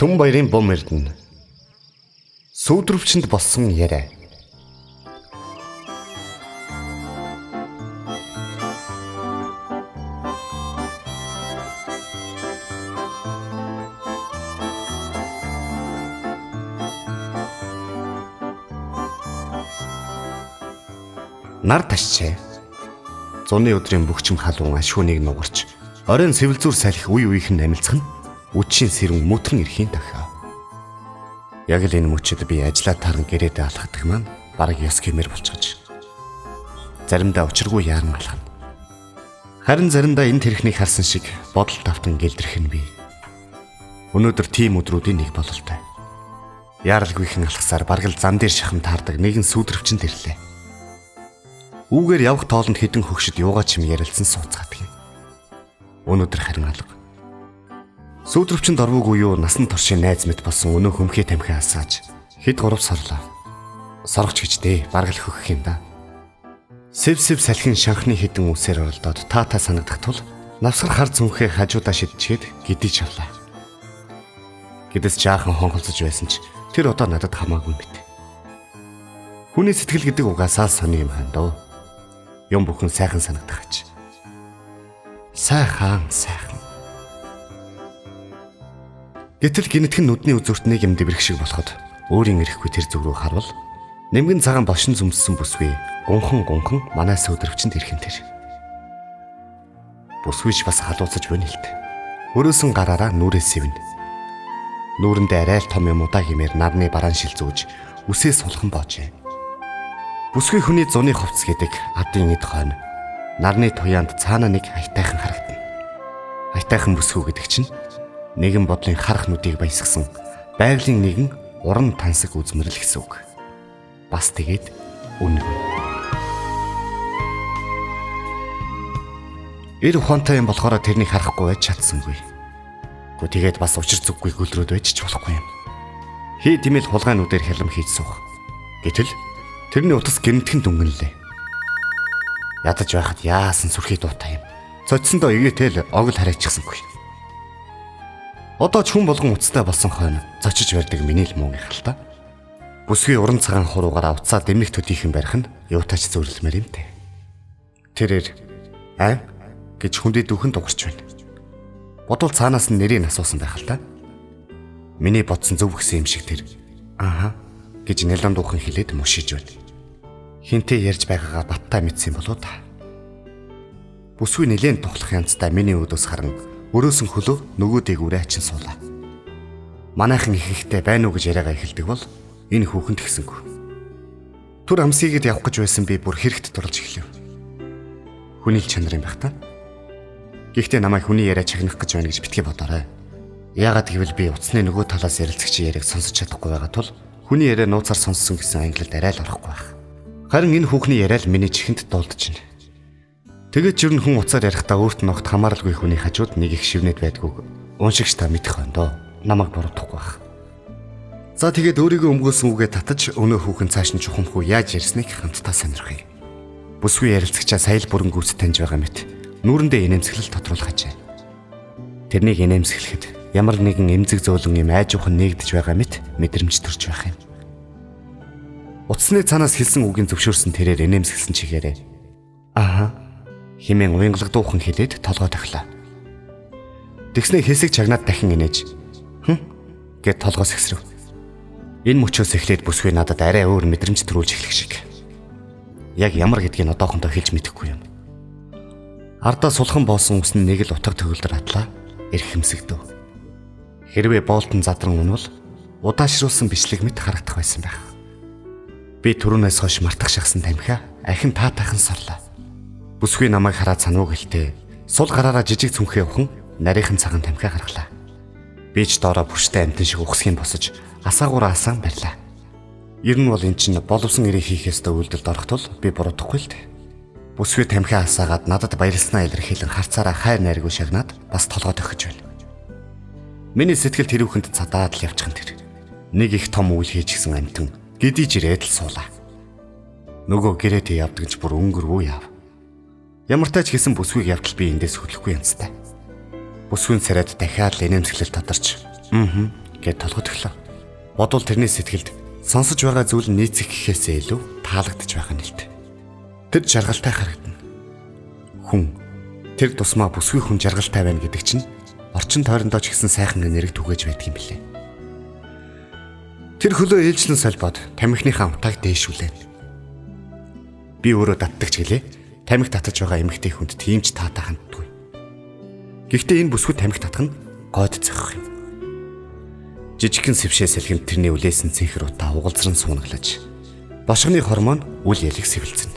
Түн баярын бум эрдэнэ. Сүүдрвчэнд болсон яриа. Нар ташчээ. Зуны өдрийн бөхчм халуун ашгууныг нугарч, оройн сэвэлзүүр салхи үе үеийнх нь амилцах нь үдшийн сэрүүн мөтрөн эрхийн тохио. Яг л энэ мөчид би ажлаа таран гэрээдээ алхадаг маань бараг ёс гэмээр болчихож. Заримдаа учиргүй яаран алхана. Харин заримдаа энэ тэрхнийг харсан шиг бодол тавтан гэлдрэх нь би. Өнөөдөр тийм өдрүүдийн нэг бололтой. Яаралгүйхэн алхасаар бараг л зам дээр шахам таардаг нэгэн сүүдрвчэнд ирлээ. Үүгээр явах тоолонд хэдэн хөгшөд юугаа ч юм ярилцсан сууцгаадаг юм. Өнөөдөр харин алга. Сүүдрвчэнд орвоогүй юу насан туршийн найз мэт болсон өнөө хөмхий тамхи асааж хэд гурав сорлоо. Соргоч гэж дээ бараг л хөхөх юм да. Сэв сэв салхин шанхны хэдэн үсээр оролдоод та та санагдах тул навсгар хар зүнхээ хажуудаа шидчихэд гэдий чавлаа. Гэдэс жаахан хонхолцож байсан ч тэр одоо надад хамаагүй мэт. Хүний сэтгэл гэдэг угаасаа сони юм хань дөө. Юм бүхэн сайхан санагдах аж. Сайхан сайхан. Гэтэл гинэтхэн нүдний үзүүрт нэг юм дэврэх шиг болоход өөрийн эрэхгүй тэр зүг рүү харвал нэмгэн цагаан бошин зүмссэн бүсгүй гунхан гунхан манай сүүдрвчэнд ирэх юм тэр. Бүсгүйч бас халууцаж байна л дээ. Өрөөсөн гараараа нүрээ сэвнэ. Нүүрэндээ арай л том юм удаа хэмээр нарны бараан шил зүүж үсээ сулхан боожээ. Бүсгүй хүний зуны хувцас гэдэг адын эд хойно нарны туяанд цаана нэг аятайхан харагдана. Аятайхан бүсгүй гэдэг чинь нэгэн бодлын харах нүдийг баясгасан байгалийн нэгэн уран тансаг үзмэрэл гэсэн үг. Бас тэгээд үнэгүй. Эр ухаантай юм болохоор тэрнийг харахгүй байж чадсангүй. Гэхдээ тэгээд бас учир зүггүй гөлрөөд байж ч болохгүй юм. Хий тимэл хулгай нүдээр хялам хийж суух. Гэтэл тэрний утас гэмтгэн дүнгэнлээ. Ядаж байхад яасан сүрхий дуутай юм. Цоцсондоо игээтэл огл харайчихсангүй. Одоо ч хүн болгон утастай болсон хойно зочиж барьдаг миний л муу гихал та. Бүсгүй уран цагаан хуруугаараа утсаа дэмнэх төдийхөн барих нь юутаач зүйрлэмээр юм те. Тэрээр аа гэж хүндий дүүхэн дугарч байна. Бодвол цаанаас нь нэрийг асуусан байх л та. Миний бодсон зөв гэсэн юм шиг тэр ааха гэж нэлэн дуухан хэлээд мушиж байна. Хинтээ ярьж байгаагаа баттай мэдсэн болоо та. Бүсгүй нэлээд тухлах янзтай миний өөдөөс харан өрөөсөн хөлөө нөгөө дээгүүрээ ачин суулаа. Манайхан ихэнхдээ байна уу гэж яриагаа эхэлдэг бол энэ хүүхэн тэгсэнгүй. Түр амсыгэд явах гэж байсан би бүр хэрэгт дурлж эхлэв. Хүний л чанар юм байх та. Гэхдээ намайг хүний яриа чагнах гэж байна гэж битгий бодоорой. Яагаад гэвэл би утасны нөгөө талаас ярилцагчийн яриаг сонсож чадахгүй байгаа тул хүний яриа нууцаар сонссон гэсэн ангилалд арай л орохгүй байх. Харин энэ хүүхний яриа л миний чихэнд дуулдаж байна. Тэгээд ч ер нь хүн уцаар ярихдаа өөрт нь огт хамааралгүй хүний хажууд нэг их шивнэд байдгүйг уншигч та мэдэх байна доо. Намайг буруутгахгүй байх. За тэгээд өөрийгөө өмгөөлсөн үгээ татаж өнөө хүүхэн цааш нь чухамхүү яаж ярьсныг хамтдаа сонирхъя. Бүсгүй ярилцагчаа сая л бүрэн гүйцэд таньж байгаа мэт нүүрэндээ инээмсэглэл тодруулах ажээ. Тэрнийг инээмсэглэхэд ямар нэгэн эмзэг зөөлөн юм айжуухан нэгдэж байгаа мэт мэдрэмж төрж байх юм. Утасны цаанаас хэлсэн үгийн зөвшөөрсөн тэрээр инээмсэглсэн чигээрээ ааха хэмээн уянгалаг дуухан хэлээд толгой тохилоо. Тэгснээ хэсэг чагнаад дахин инээж хм гэд толгой сэгсрэв. Энэ мөчөөс эхлээд бүсгүй надад арай өөр мэдрэмж төрүүлж эхлэх шиг. Яг ямар гэдгийг одоохондоо хэлж мэдэхгүй юм. Ардаа сулхан боосон ус нь нэг л утга төгөлдөр атлаа эрхэмсэгдэв. Хэрвээ боолтон задран унвал удаашруулсан бичлэг мэт харагдах байсан байх. Би түрүүнээс хойш мартах шахсан тамхиа ахин таатайхан сорлоо. Бүсгүй намайг хараад сануу гэлтэй сул гараараа жижиг цүнхээ ухан нарийнхан цагаан тамхиа гаргалаа. Би ч доороо бүрштэй амтан шиг ухсхийн босож асаагаараа асаан барьлаа. Ер нь бол эн чинь боловсон эрийг хийх ёстой үйлдэлд орох тул би буруудахгүй л дээ. Бүсгүй тамхиа асаагаад надад баярлснаа илэрхийлэн харцаараа хайр найргүй шагнаад бас толгой тохиж байна. Миний сэтгэл тэрүүхэнд цадаад л явчихсан тэр. Нэг их том үйл хийчихсэн амтан гэдийж ирээд л суулаа. Нөгөө гэрээтэй явдаг ч бүр өнгөрвөө яав. Ямар тач гэсэн бүсгүйг явтал би эндээс хөдлөхгүй янзтай. Бүсгүйн царайд дахиад л инээмсэглэл тодорч "Мм" Гэт толгой төглөө. Бодвол тэрний сэтгэлд сонсож байгаа зүйл нь нийцэх гэхээсээ илүү таалагдж байгаа нэлт. Тэр жаргалтай харагдана. Хүн тэр тусмаа бүсгүй хүн жаргалтай байна гэдэг чинь орчин тойрондоо ч гэсэн сайхан энерги түгээж байдаг юм билээ. Тэр хөлөө ээлжлэн солбоод тамхиныхаа утааг дээшүүлээ. Би өөрөө татдаг ч гэлээ. Тамхи татаж байгаа эмэгтэй хүнд тийм ч таатай ханддаггүй. Гэхдээ энэ бүсгүй тамхи татах нь гойд зохих юм. Жижигхэн сэвшээ сэлгэнд тэрний үлээсэн цэнхэр утаа угалзран суунаглаж бошгоны хормон үл ялэг сэвэлзэн.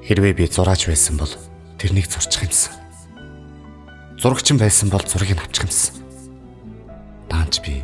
Хэрвээ би зураач байсан бол тэрнийг зурчих юмсан. Зурагчин байсан бол зургийг авчих юмсан. Даанч би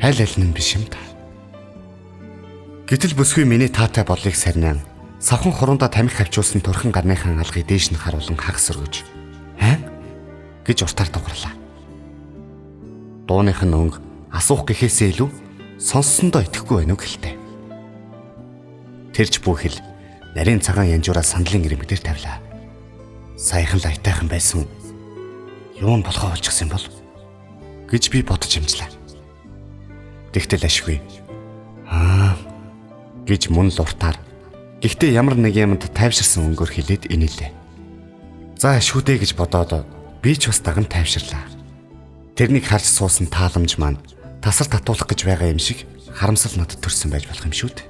аль аль нь биш юм та. Гэтэл бүсгүй миний таатай боллыг сарнaan савхан хурундаа тамхи хавчуулсан турхан гарныхаа алгыг дээш нь харуулан хагас өргөж "Аа?" гэж уртаар дугарлаа. Дууных нь өнгө асуух гэхээсээ илүү сонссондоо итгэхгүй байна уу гэлтэй. Тэрч бүхэл нарийн цагаан янжуураа сандлын ирмэг дээр тавилаа. Саяхан л аятайхан байсан. Юу нь болохоо болчихсон бол гэж би бодож амжлаа. Тэгтэл ашгүй. Аа гэж мөн л уртаар. Гэхдээ ямар нэг юмд тайвширсан өнгөөр хилээд инээлээ. За ашгүй дээ гэж бодоод би ч бас даган тайвширлаа. Тэрнийг харж суусан тааламж маань тасар татуулах гэж байгаа юм шиг харамсал надад төрсөн байж болох юм шүү дээ.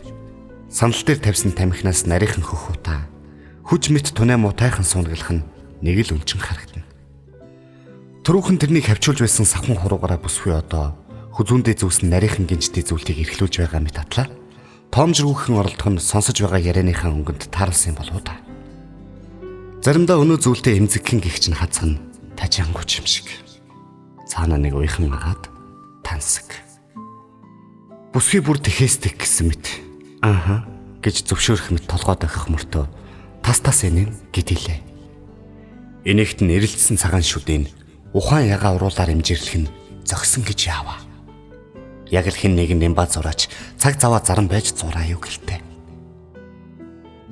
Сандал дээр тавьсан тамхинаас нарийнхан хөх утаа хүч мэт тунаа муутайхан суунаглах нь нэг л үнчин харагдана. Түрүүхэн тэрнийг хавчуулж байсан савхан хуруугаараа бүсгүй одоо хүзүүндээ зүүсэн нарийнхан гинжтэй зүйлтийг эрхлүүлж байгаа мэт атлаа. Тоомжрүүхэн оролдох нь сонсож байгаа ярианыхаа өнгөнд таарсан юм болов уу та. Заримдаа өнөө зүйлтэй эмзэгхэн гихч нь хацхан тажаангуч юм шиг. Цаана нэг уяхан агаад тансаг. Бүсгүй бүр тэхээс тех гэсэн мэт. Ааха гэж зөвшөөрөх мэт толгой дохих мөртөө тас тас энэн гэдэлээ. Энийгт нь эрэлтсэн цагаан шүдийн ухаан ягаа уруулаар имжирлэх нь зогсон гэж яава. Яг л хэн нэгэн нэмба зураач цаг заваа заран байж зураа юу гэлтэй.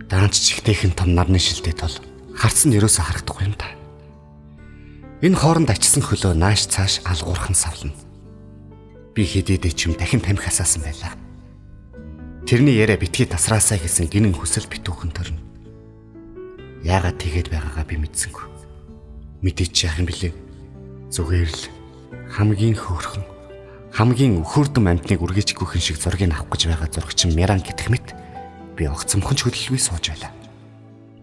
Даанч чигтэйхэн том нарны шилтэй тул харц нь ерөөсөө харагдахгүй юм та. Энэ хооронд ачсан хөлөө нааш цааш алгуурхан савлна. Би хэдийдээ ч юм дахин тамхи асаасан байлаа. Тэрний яриа битгий тасраасаа гэсэн гинэн хүсэл битүүхэн төрнө. Яагаад тэгээд байгаагаа би мэдсэнгүй. Мэдээч яах юм бэлээ. Зүгээр л хамгийн хөөрхөн, хамгийн өхөрдөн амьтныг үргээчгүй хэн шиг зургийг авах гэж байгаа зурагчин Миран гэх мэт би огцомхон ч хөдөлгүй сууж байлаа.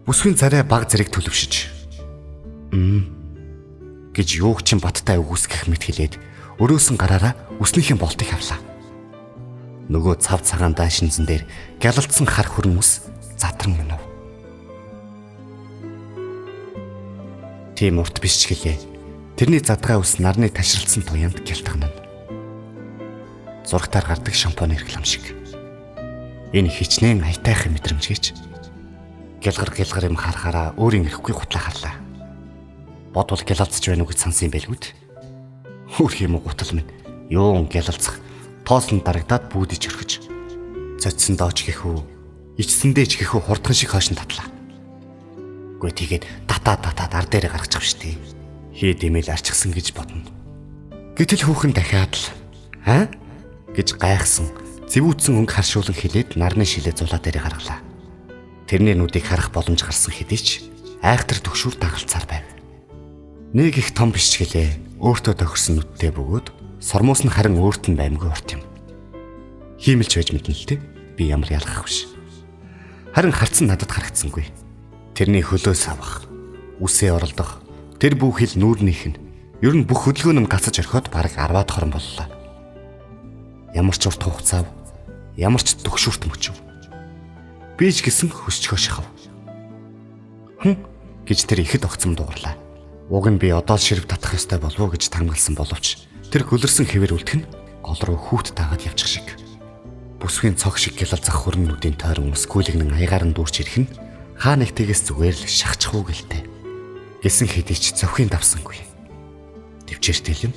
Бүсгүйн царай баг зэрэг төлөвшөж гэж юуг чин баттай үгүйсгэх мэт хэлээд өрөөсөн гараараа үснийхэн болтыг авлаа. Нөгөө цав цагаан даашинзан дээр гялалдсан хар хүрэн үс задран унав. Тийм урт биш ч гэлээ. Тэрний задгай үс нарны ташралдсан туяанд гялтганана. Зурагтаар гардаг шампуны реклам шиг. Энэ хичнээн аятайхан мэдрэмж гэж гялгар гялгар юм харахаараа өөрийн ирэхгүй гутлаа харлаа. Бодвол гялалзж байна уу гэж сансан юм байлгүй дээ. Хөөх юм уу гутал минь. Юун гялалзах. Тоосон дарагдаад бүүдэж өрхөж. Цоцсон дооч гэхүү, ичсэндээ ч гэхүү хурдхан шиг хойш нь татлаа. Гүй тэгээд татаа татаад ар дээрээ гаргачих штеп. Хий дэмэл арчсан гэж бодно. Гэтэл хүүхэн дахиад л аа гэж гайхсан зэвүүцэн өнгө харшуулан хилээд нарны шилээ зулаа дээрээ гаргалаа. Тэрний нүдийг харах боломж гарсан хэдий ч айхтар төгшүүр дагалцаар байв. Нэг их том биш ч гэлээ өөртөө тохирсон нүдтэй бөгөөд сормуус нь харин өөрт нь баймгүй урт юм. Хиймэлч байж мэднэ л дээ. Би ямар ялгах биш. Харин харц нь надад харагдсангүй. Тэрний хөлөөс авах, үсээ оролдох, тэр бүх хил нүүрнийх нь ер нь бүх хөдөлгөөн нь гацаж орхиод бараг 10-аад хорон боллоо. Ямар ч урт хугацаав, ямар ч төгшүүрт мөчөв. Би ч гэсэн хөсчгөө шахав. Хүн гэж тэр ихэд огцом дуугарлаа. Уг нь би одоо л ширв татах ёстой болов уу гэж таамагласан боловч тэр гөлөрсөн хэвээр үлдэх нь гол руу хүүт таагаад явчих шиг. Бүсгийн цог шиг гялалзах хөрөн нүдийн тойрон мускулигнэн аягаар нь дүүрч ирэх нь хаа нэгтэйгээс зүгээр л шахчих уу гэлтэй. Гэсэн хэдий ч зовхийн давсангүй. Төвчээртэй юм.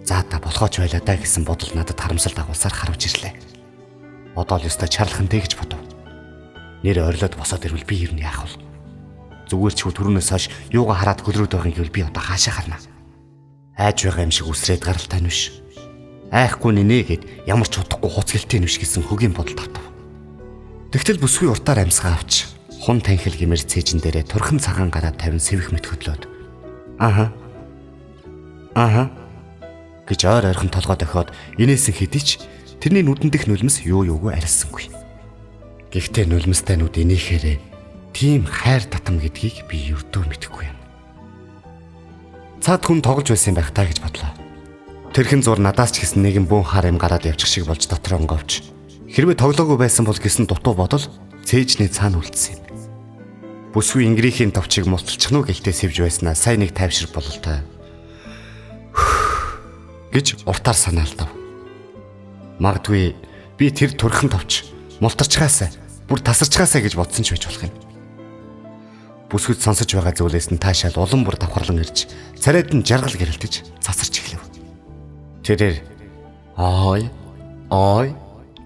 За та болохооч байлаа да гэсэн бодол надад харамсал дагуулсаар харавж ирлээ. Одоо л ёстой чарлахын дээ гэж бодов. Нэр ойрлоод босоод ирвэл би ер нь яах вэ? Зүгээр ч хүү түрүүнээс хойш юугаа хараад хөлрөөд байгаа юм гэвэл би одоо хаашаа харна. Айж байгаа юм шиг үсрээд гаралтай нь биш. Айхгүй нинэ гэд ямар ч утгагүй хуц гэлтэй юм шиг гэсэн хөгийн бодол тавтав. Тэгтэл бүсгүй уртаар амьсгаа авч хун танхил гэмээр цээжин дээрээ турхан цагаан гараа тавин сэвэх мэт хөдлөөд "Аха. Аха" гэж ойр ойрхон толгой дохиод инээсэн хэдий ч тэрний нүдэн дэх нулимс юу юугүй арилсангүй. Гэхдээ нулимстай нүд инээхээрээ тийм хайр татам гэдгийг би ердөө мэдэхгүй юм. Цаад хүн тоглож байсан юм байх таа гэж бодлоо. Тэрхэн зур надаас ч гэсэн нэгэн бөөн хар юм гараад явчих шиг болж дотроо онгоовч. Хэрвээ тоглоогүй байсан бол гэсэн дутуу бодол цээжний цаана үлдсэн юм. Бүсгүй ингрийн товчийг мулталчих нь гэлтэй сэвж байснаа сайн нэг тайвшир бололтой гэж уртаар санаалдав. Магадгүй би тэр турхан товч мултарчгаасаа бүр тасарчгаасаа гэж бодсон ч байж болох юм. Бүсгүйд сонсож байгаа зүйлээс нь таашаал улам бүр давхарлан ирж царайд нь жаргал гэрэлтэж цацарч эхлэв. Тэрээр "Ой, ой"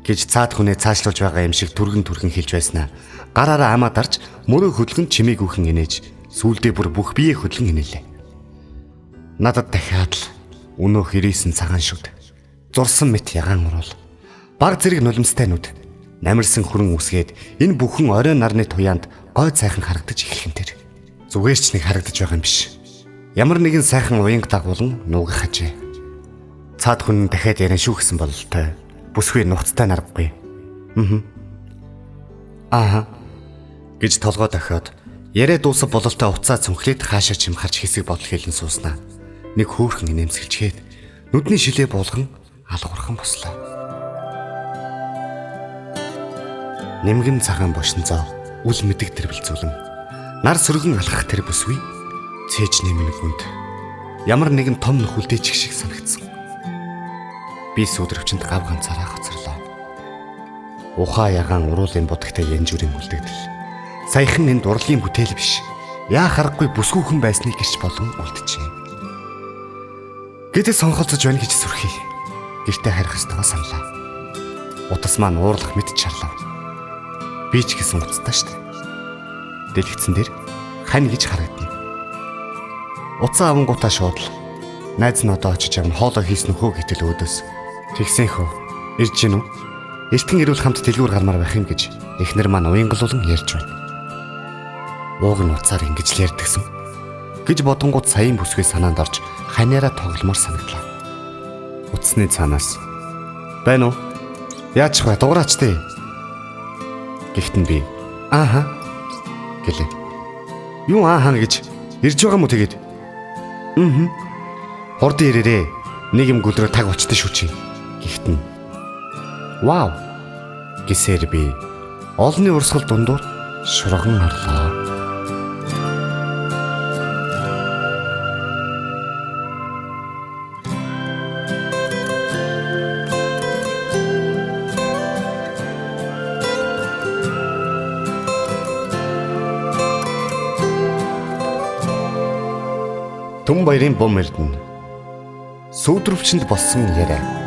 гэж цаад хүнээ цаашлуулж байгаа юм шиг түргэн түргэн хэлж байснаа гараараа амаа дарж мөрөө хөдөлгөн чимээгүйхэн инээж сүүлдээ бүр бүх бие хөдлөн инээлээ. Надад дахиад л өнөөх ирээсэн цагаан шүд, зурсан мэт ягаан уруул, баг зэрэг нулимстай нүд, намирсан хүрэн үсгээд энэ бүхэн оройн нарны туяанд гой цайхан харагдаж эхлэх юм тэр. Зүгээр ч нэг харагдаж байгаа юм биш. Ямар нэгэн сайхан уянг дагуулan нуугах хажээ. Цаад хүн дахиад ярин шүү гэсэн бололтой. Бүсгүй нухацтай наргагүй. "Ааха" гэж толгой дохиод яриа дуусах бололтой уцаа цүнхлээд хаашаа чим харж хэсэг бодол хэлэн сууснаа. Нэг хөөрхөн инээмсэглчгээд нүдний шилээ буулган алгуурхан бослоо. Нэмгэн цагаан бошинзоо үл мэдэг тэрбэл зүлэн нар сөргөн алхах тэр бүсгүй цээжний минь гүнд ямар нэгэн том нөхөлдөөчих шиг санагдсан. Би сүдрөвчөнд гав ганцаараа хоцорлоо. Ухаа ягаан уруулын будагтай янжүүрийн үлдэгдэл. Саяхан энэ дурлалын бүтээл биш. Яа харахгүй бүсгүйхэн байсныг гэрч болон үлджээ. Гэтэл сонхолцож байна гэж сүрхий. Гэртээ харих ёстойгоо саналаа. Утас маань уурлах мэт чарлав. Би ч гэсэн уцтай штэ. Дэлгэцэн дээр хань гэж харагдана. Уцаа авангуудаа шууд л найз нь одоо очиж явна, хоолоо хийсэн нөхөө гэтэл өөдөөс тэгсэн хөө ирж гин үү? Эртхэн ирвэл хамт дэлгүүр гармаар байх юм гэж эхнэр маань уянгалуулан ярьж байна. Ууг нь уцаар ингэж л ярьдагсан гэж бодонгууд саяын бүсгүй санаанд орж ханиараа тогломоор санагдлаа. Утасны цаанаас "Байна уу? Яачих вэ? Дугаараач тээ." Гэхдээ нь би "Ааха" гэлээ. "Юу ааха гэж ирж байгаа мó тэгээд?" "Мм. Хурдан ирээрээ. Нэг юм гүлрөө таг очтой шүү чи." Гэхдээ нь "Вау" гэсээр би олонний урсгал дундуур шурган орлоо. Түн баярын бум эрдэнэ. Сүүдрөвчөнд болсон яриа.